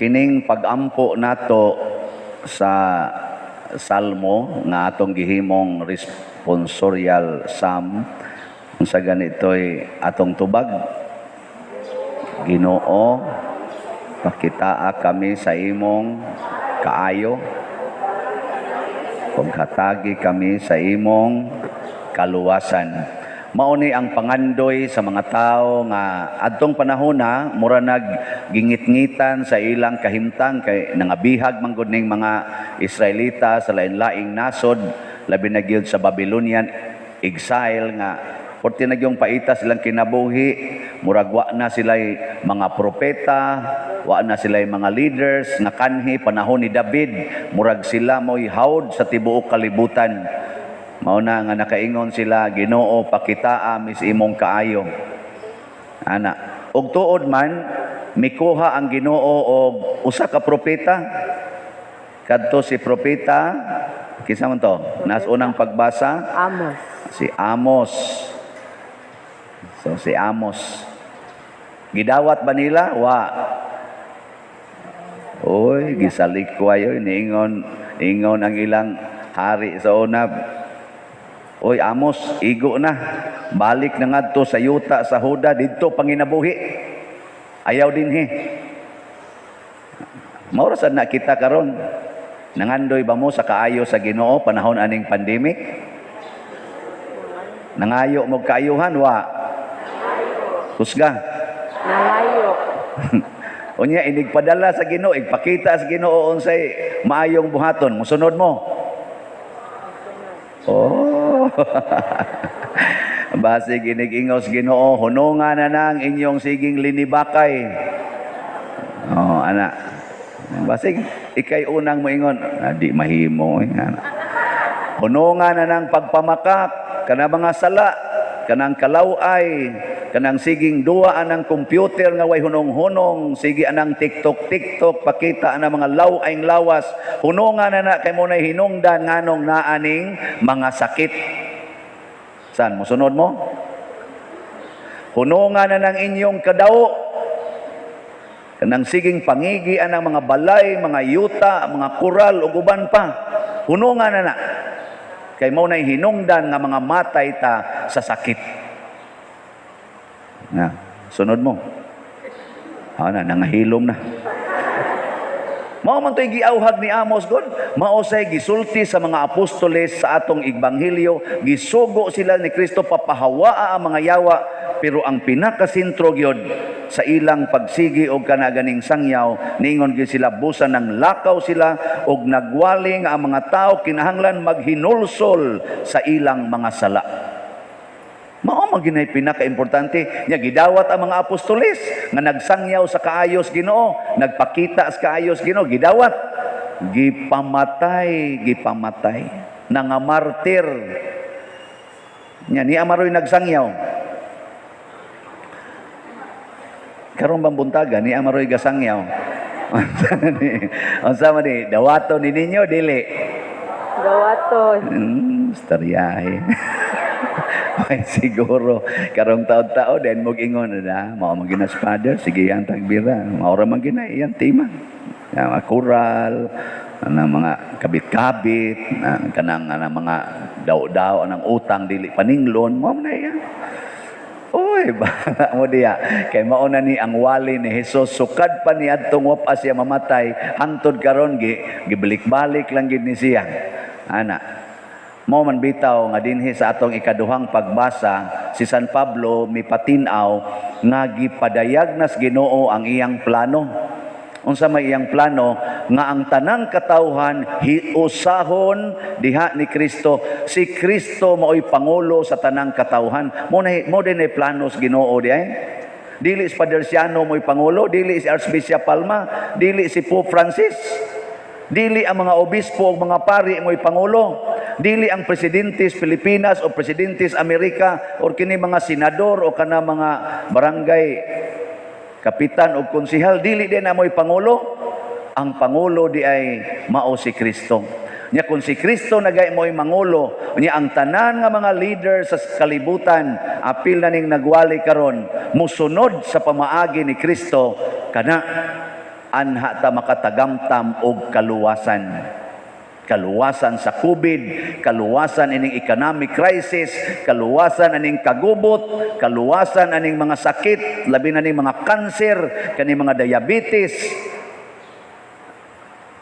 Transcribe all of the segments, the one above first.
Kining pagampo nato sa Salmo nga atong gihimong responsorial psalm, unsa ganito'y atong tubag? "Ginoo, pakitaa kami sa imong kaayo, paghatagi kami sa imong kaluwasan." Mao ni ang pangandoy sa mga tao nga adtong panahon na mura nag gingitngitan sa ilang kahimtang kay nangabihag man gud ning mga Israelita sa lain-laing nasod, labi na gyud sa Babylonian exile, nga porti na gyung paita silang kinabuhi. Murag wa na sila'y mga propeta, wa na sila'y mga leaders nga kanhi panahon ni David, murag sila mo'y hawd sa tibuok kalibutan. Mao na nga nakaingon sila, "Ginoo, pakitaa mis imong kaayo." Ana. Og tuod man, mikuha ang Ginoo og usa ka propeta. Kadto si propeta, kinsa man to? Nas unang pagbasa, Amos. Si Amos. So si Amos. Gidawat ba nila? Wa. Oy, gisalikway oy, niingon ingon ang ilang hari sa una. "Oy Amos, igo na. Balik na ngadto sa yuta sa Huda didto panginabuhi. Ayaw dinhi." Mao ra sad na kita karon. Nangandoy ba mo sa kaayo sa Ginoo panahon aning pandemic? Nangayo mo kaayuhan, wa? Kusga. Nangayo. Unya inig padala sa Ginoo, igpakita sa Ginoo unsay maayong buhaton, musunod mo? Oh. Basig inig ingos Ginoo, "Hununga na nang inyong siging linibakay." Oh, ana. Basig ikay unang moingon, "Ah, di mahimo eh, ana." "Hununga na nang pagpamakak, kana mga sala, kanang kalaway, kanang siging duwa anang computer nga way hunong-hunong, sige anang TikTok TikTok, pakita ana mga laway lawas, hununga na na kay mo nay hinungdan nganong naaning mga sakit." San mosunod mo? "Hununga na ng inyong kadawo, kanang siging pangigi anang mga balay, mga yuta, mga kural ug uban pa. Hununga na na. Kay mo nay hinungdan nga mga matay ta sa sakit." Na, sunod mo? Ha na, nangahilom na. Mao man to'y giawhag ni Amos god. Mao say gisulti sa mga apostoles sa atong ebanghelyo, gisugo sila ni Kristo papahawaa ang mga yawa, pero ang pinakasentro gyud sa ilang pagsigi og kana ganing sangyaw, ningon gyud sila busa ng lakaw sila og nagwali nga ang mga tao kinahanglan maghinulsol sa ilang mga sala. Mao man ginay pinakaimportante nya gidawat ang mga apostoles nga nagsangyaw sa kaayos Ginoo, nagpakita sa kaayos Ginoo, gidawat, gipamatay, gipamatay, nangamartir. Nya ni amaroy nagsangyaw. Karon bang buntaga ni amaroy gasangyaw? Unsa man ni dawaton ni ninyo dili? Dawaton. Istoryahe. Ay, siguro karong taon-taon din mo ingon na mao man ginas father, sige ang tagbira mao ra man gina iyang tema. Ya, mga kural anang mga kabit-kabit na kanang anang mga daw-daw anang utang dili paninglon, mao man na iya. Uy, bahala mo diya. Kay mao na ni ang wali ni Jesus sukad pa ni adtong wa pa siya mamatay hangtod karon gi gibalik-balik lang gid ni siya. Ana. Mao man bitaw nga dinhi sa atong ikaduhang pagbasa, si San Pablo mipatin-aw nga gipadayag nas Ginoo ang iyang plano. Unsa may iyang plano? Nga ang tanang katawhan hiusahon diha ni Kristo. Si Kristo mao'y pangulo sa tanang katawhan. Mo na mo din ay plano sa Ginoo di ay. Dili si Father Siano mo'y pangulo, dili si Archbishop Palma, dili si Pope Francis. Dili ang mga obispo o mga pari mo'y pangulo. Dili ang presidente sa Pilipinas o presidente sa Amerika or kini mga senador o kana mga barangay kapitan o konsihal, dili din na mo'y pangulo. Ang pangulo di ay mao si Kristo. Nya kung si Kristo nagay mo'y mangulo, nya ang tanan nga mga leader sa kalibutan, apil na ning nagwali karon, musunod sa pamaagi ni Kristo kana. Anha ta makatagamtam og kaluwasan. Kaluwasan sa COVID, kaluwasan ining economic crisis, kaluwasan aning kagubot, kaluwasan aning mga sakit, labi na ning mga kanser, kaning mga diabetes.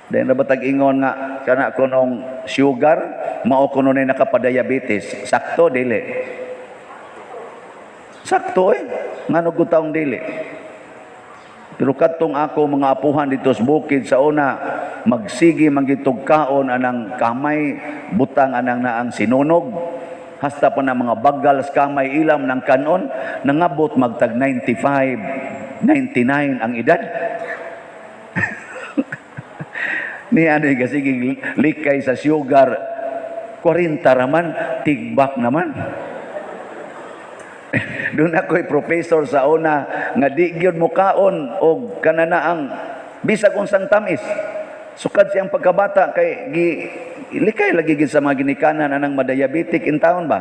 Dahil na ba tag-ingon nga kana kunong sugar, mao kuno na nakapadiabetes? Sakto, dili? Sakto eh. Ngano ko taong dili? Pero kadtong ako mga apuhan dito sa bukid sa una, magsige manggitog kaon anang kamay, butang anang naang sinunog. Hasta pa na mga bagal sa kamay ilam ng kanon, nangabot magtag 95, 99 ang edad. Ni ano yung sige likay sa sugar, 40 raman, tigbak naman. Doon ako'y professor sa una nga di gyud mukaon og kanana ang bisag unsang tamis. Sukad siyang pagkabata kay gi likay lagi gid sa mga ginikanan anang madiabetic in taon ba.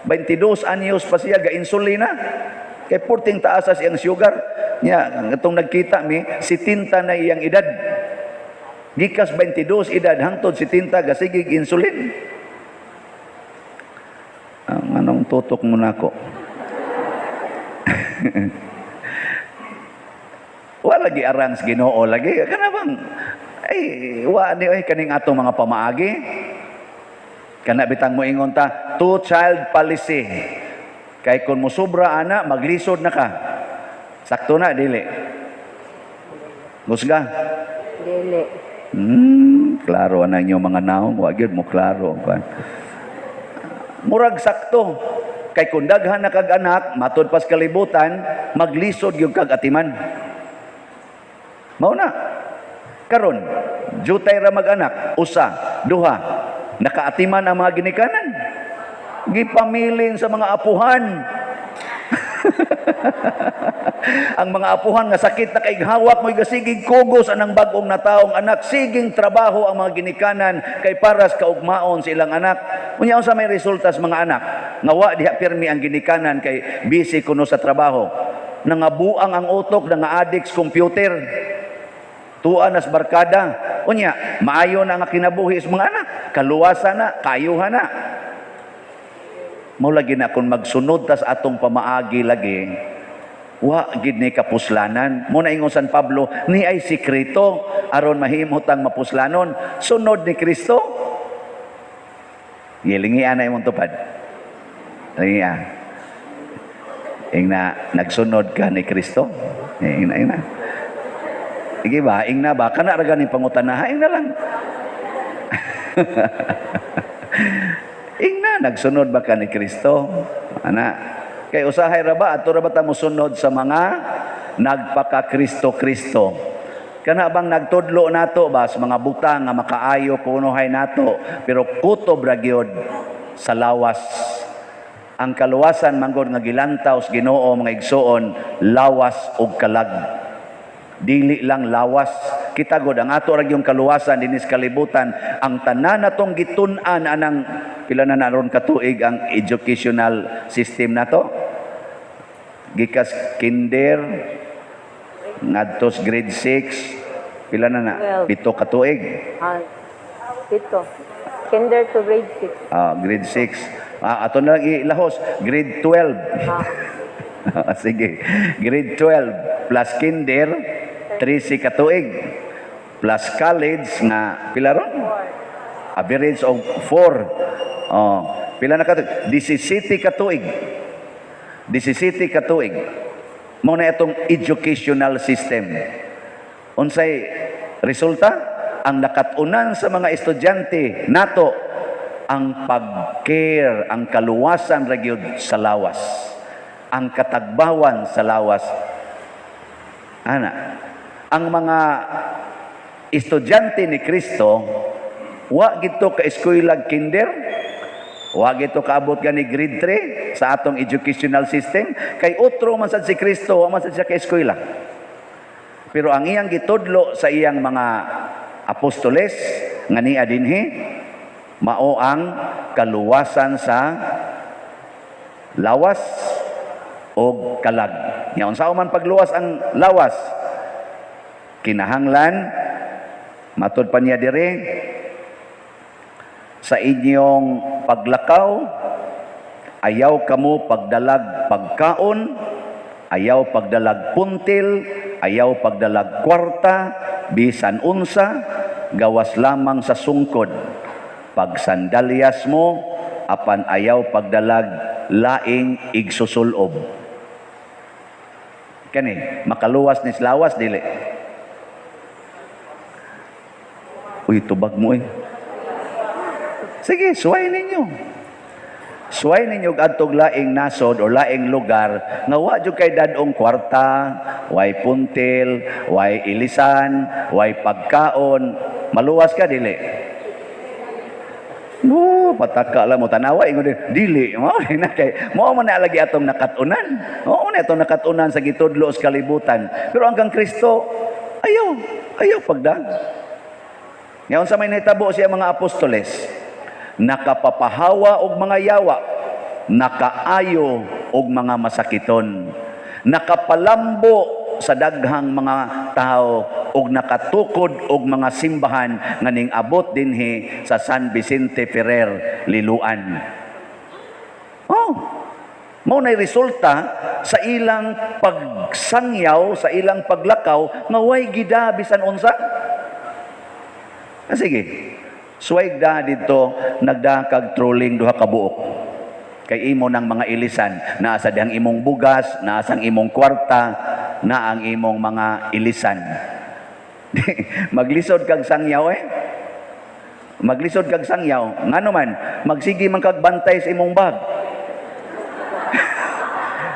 22 anyos pa siya ga insulina. Kay purting taas sa siyang sugar. Nya atong nagkita mi 70 na iyang edad. Gikas 22 edad hangtod 70 gasigig insulin. Ang anong tutok mo nako? Wala lagi arang sa Ginoo lagi kana bang ay wa ni oy kaning atong mga pamaagi. Kana bitang mo ingon ta two child policy kay kun mosobra ana maglisod na ka. Sakto na, dili? Musga. Dili. Klaro ana inyo mga naong, wa gyud mo klaro kan. Murag sakto. Kay kung daghan na kag anak, matud pas kalibutan, maglisod gyud kag atiman. Mao na. Karon, jutay ra mag-anak, usa, duha, nakaatiman ang mga ginikanan. Gipamilin sa mga apuhan. Ang mga apuhan nga sakit na kay hawak mo'y gasigig kugos anang bag-ong nataong anak, siging trabaho ang mga ginikanan kay paras kaugmaon sa ilang anak. Unya unsa may resulta sa mga anak? Nga wa diha pirmi ang ginikanan kay busy kuno sa trabaho. Nangabuang ang utok, nga-addict sa computer. Tuwa nas barkada. Unya, maayo na nga kinabuhi sa mga anak. Kaluwasan na, kayuhan na. Mao lagi na kung magsunod tas atong pamaagi lagi, wa gid ni kapuslanan. Mo na ingon San Pablo, ni ay sikreto aron mahimo tang mapuslanon. Sunod ni Kristo. Gilingian na imong tupad. Lingia. Ingna nagsunod ka ni Kristo. Ingna, ingna. Sige ba, ingna ba? Kana ra ganing pangutana, ingna lang. Ingna, nagsunod ba ka ni Kristo? Ana. Kay usahay ra ba, ato ra ba ta mosunod sa mga nagpaka-Kristo-Kristo? Kana bang nagtudlo nato ba sa mga butang nga makaayo kunohay nato, pero kutob ra gyud sa lawas. Ang kaluwasan manggod nga gilantaw sa Ginoo, mga igsoon, lawas ug kalag. Dili lang lawas. Kita god ang ato ra gyung kaluwasan dinhi sa kalibutan, ang tanan natong gitun-an anang pila na naron katuig ang educational system nato. Gikas kinder ngadtos grade 6, pila na na? 12. 7 katuig. Ah, 7. Kinder to grade 6. Ah, grade 6. Ah, ato na lang ilahos, grade 12. Ah. Sige. Grade 12 plus kinder 13 katuig plus college nga pila ron? Average of 4. Oh, pila na katuig? 17 katuig. 17 katuig. Mao na itong educational system. Unsay resulta? Ang nakat-unan sa mga estudyante nato ang pag-care, ang kaluwasan ra gyud sa lawas, ang katagbawan sa lawas. Ana, ang mga estudyante ni Kristo wa gito ka eskwela kinder, wa gito kaabot gani grade 3 sa atong educational system kay otro man sad si Kristo, wa man sad siya ka eskwela. Pero ang iyang gitudlo sa iyang mga apostoles nga niya dinhi mao ang kaluwasan sa lawas og kalag. Nya unsa man pagluwas ang lawas? Kinahanglan, matod pa niya dire, sa inyong paglakaw, ayaw kamo pagdalag pagkaon, ayaw pagdalag puntil, ayaw pagdalag kwarta, bisan unsa, gawas lamang sa sungkod. Pagsandalyas mo, apan ayaw pagdalag laing igsusulob. Kani, makaluwas ni lawas, dili? Uy, tubag mo eh. Sige, suway ninyo. Suway ninyo og adtog laing nasod o laing lugar nga wa jud kay dadong kwarta, way puntil, way ilisan, way pagkaon. Maluwas ka, dili? No, pataka lang mo tanawa ingon din dili mo na kay mao man na lagi atong nakat-unan. Mao na atong nakat-unan sa gitudlo sa kalibutan. Pero ang kang Kristo ayaw, ayaw pagdag. Ngayon sa may nahitabo siya mga apostoles, nakapapahawa og mga yawa, nakaayo og mga masakiton, nakapalambo sa daghang mga tao og nakatukod og mga simbahan nga ning abot dinhi sa San Vicente Ferrer, Liloan. Oh, mao nay resulta sa ilang pagsangyaw, sa ilang paglakaw nga way gida bisan unsa. Ah, sige. Suway da dito nagdakag trolling duha ka buok. Kay imo ng mga ilisan, naa sa dihang imong bugas, naa sa imong kwarta, na ang imong mga ilisan. Maglisod kag sangyaw eh. Maglisod kag sangyaw, ngano man, magsige man kag bantay sa imong bag.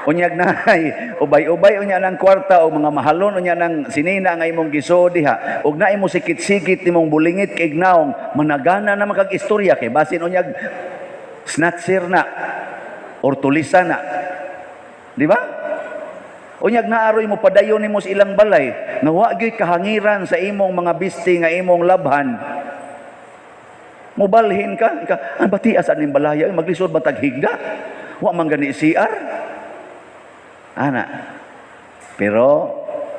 Unyag na ay ubay-ubay unya ng kwarta o mga mahalon unya ng sinina nga imong gisuod diha ug naay mo sikit-sikit nimong bulingit kay naong managana na makag istorya kay basin unyag snatcher na or tulisa na, di ba? Unyag naaroy mo padayon nimo sa ilang balay nga wa gyud kahangiran sa imong mga bisti nga imong labhan, mobalhin ka ka ang bati asa ning balaya, maglisod ba tag higda, wa man gani CR ana. Pero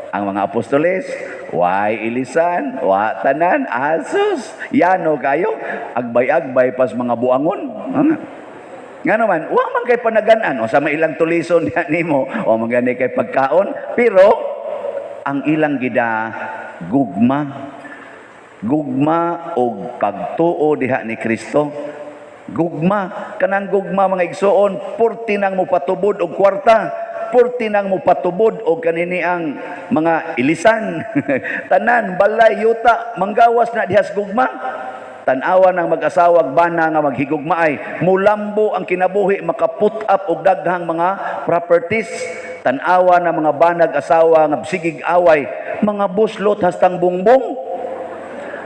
ang mga apostoles, way ilisan, wa tanan, asus, yano kayo, agbay-agbay pas mga buangon. Ana. Nga naman, wa man kay panaganan, o sa may ilang tulison diha nimo, o man gani kay pagkaon, pero ang ilang gida gugma. Gugma og pagtuo diha ni Kristo. Gugma, kanang gugma, mga igsuon, purti nang mopatubod og kwarta, purti nang mopatubod og kanini ang mga ilisan. Tanan, balay, yuta, manggawas na dihas gugma. Tan-awa ng mag-asawag bana nga maghigugmaay, mulambo ang kinabuhi, makaput up og daghang mga properties. Tan-awa ng mga banag asawa nga sigig away, mga buslot hastang bungbong,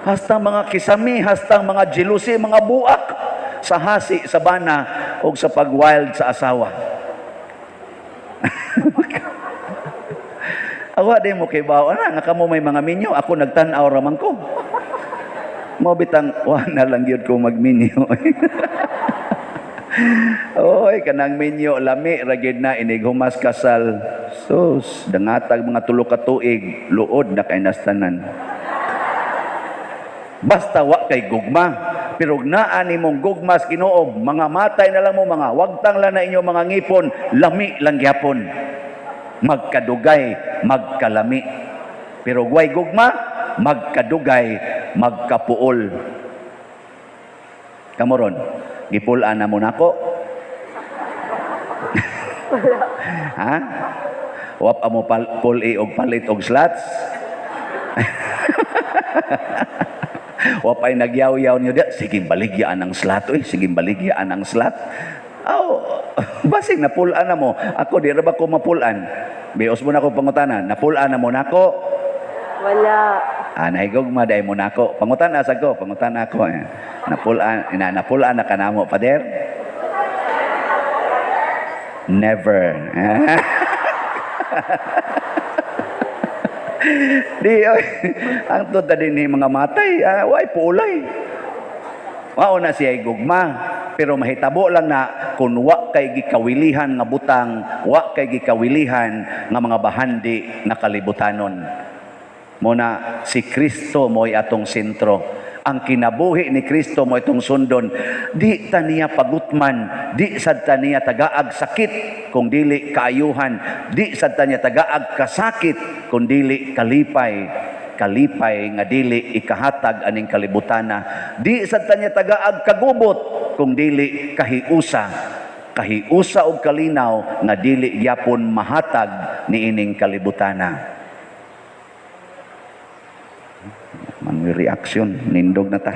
hastang mga kisami, hastang mga jealousy, mga buak sa hasi sa bana o sa pag-wild sa asawa. Awa di mo kay bawo na nga kamo may mga minyo, ako nagtan-aw ra man ko. Mo bitang wa na lang gyud ko magminyo. Oy, kanang minyo lami ra gyud na inig humas kasal. Sus, dangatag mga tulo ka tuig, luod na kay nastanan. Basta wa kay gugma. Pero naa nimong gugmas Ginoo, mga matay na lang mo, mga wagtang lang na inyo mga ngipon, lami lang gyapon. Magkadugay, magkalami. Pero way gugma, magkadugay, magkapuol. Kamoron, gipulaan na mo nako. Ha? Wap amo pul-i og palit og slots. Wap ay nagyaw-yaw niyo diya. Sige, baligyaan ang slot. Uy, sige, baligyaan ang slot. Aw, basing napulaan na mo. Ako, di ra ba ko mapulaan? Bios mo na ko pangutana. Napulaan na mo nako. Wala. Ah, nahigugma dahil mo nako. Pangutana sa ko, pangutana ako. Eh. Napulaan, ina, napulaan na ka namo, Pader? Never. Di, oy, ang tuta din ni mga matay, ah, way, pulay. Mao na siya gugma, pero mahitabo lang na kung wa kay gikawilihan nga butang, wa kay gikawilihan nga mga bahandi nga kalibutanon. Mao na si Kristo mo'y atong sentro. Ang kinabuhi ni Kristo mo itong sundon. Di ta niya pagutman, di sad ta niya tagaag sakit kung dili kaayuhan, di sad ta niya tagaag kasakit kung dili kalipay, kalipay nga dili ikahatag aning kalibutana. Di sad ta niya tagaag kagubot kung dili kahiusa, kahiusa og kalinaw nga dili gyapon mahatag niining kalibutana. Man may reaction, nindog na ta.